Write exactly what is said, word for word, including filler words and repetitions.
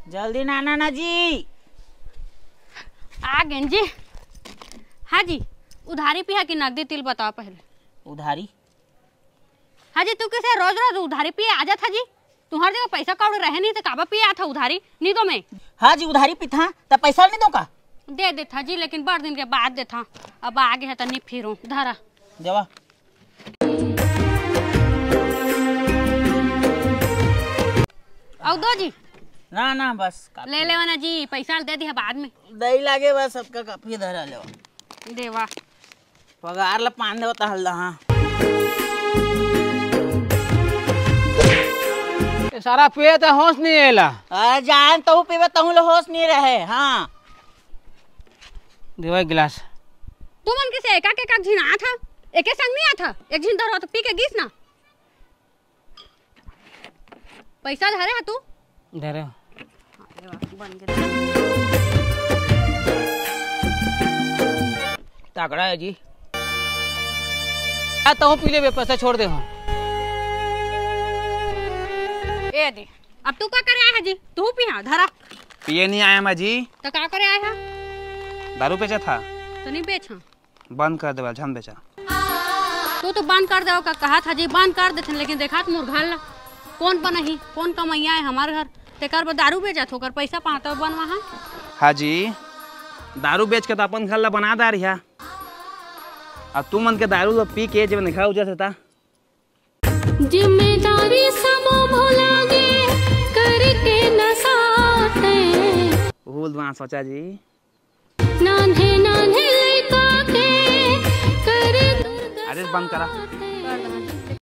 जल्दी ना आना ना जी। आ गेन जी। हाँ जी, उधारी पिहा कि नगदी, तेला बताव पहले। उधारी? हाँ जी, तू कइसे रोज रोज उधारी पिए आ जाथा जी? तुंहर जघा पइसा कौड़ी रहे नहीं त काबर पिए आथा उधारी? नहीं दो मैं। हाँ जी, उधारी पीथा त पइसा नहीं दो का? दे देथा जी, लेकिन बड़ दिन के बाद देथा। अब आगे हे त नहीं फिरूं। धरा। देवा। अउ दो जी। ना ना, बस काफी। ले लेवा ना जी, पइसा ल दे दिहा बाद में। दई लागे बस, सबका काफी धरा लेवा। देवा। पगार ला पान देवता हल्ला, हाँ। ये सारा पिए त होश नहीं एला। आ, जान तहूँ पीबे, तहूँ ले होश नहीं रहे, हाँ। देवा एक गिलास। तुमन कइसे एकाक एकाक झिन आथा? एके संग नहीं आथा? एक झिन धरो त पी के गिस ना। पइसा धरे हा तू? धरे। हाँ, ले बा, बन गे। तगड़ा हे जी। आ, तहूँ पी लेबे, पइसा छोड़ दे हो। ए दे, अब तू का करे आय हा जी? तू पिहा, धरा। पिए नहीं आय हँव जी। त का करे आय हा? दारू बेचत हँव। त नहीं बेच, हाँ। बंद कर देवा, झन बेचा। तू तो बंद कर देवा का कहा था जी, बंद कर देथन, लेकिन देखा त मोर घर ला, कोन बनाही, कोन कमइया हे हमर घर, तेकर बर दारू बेचत होकर पइसा पाता बनवा हा। हाँ जी, दारू बेच के त अपन घर ला बना डारिहा। अब तुमन के दारू ला पी के जब निखा उजर से ता। जिम्मेदारी सबो भुला गे, करके नशा ते। भूल दुआ सोचा जी। नान्हे नान्हे लइका के करे दुर्दशा अरे बंद करा। ते।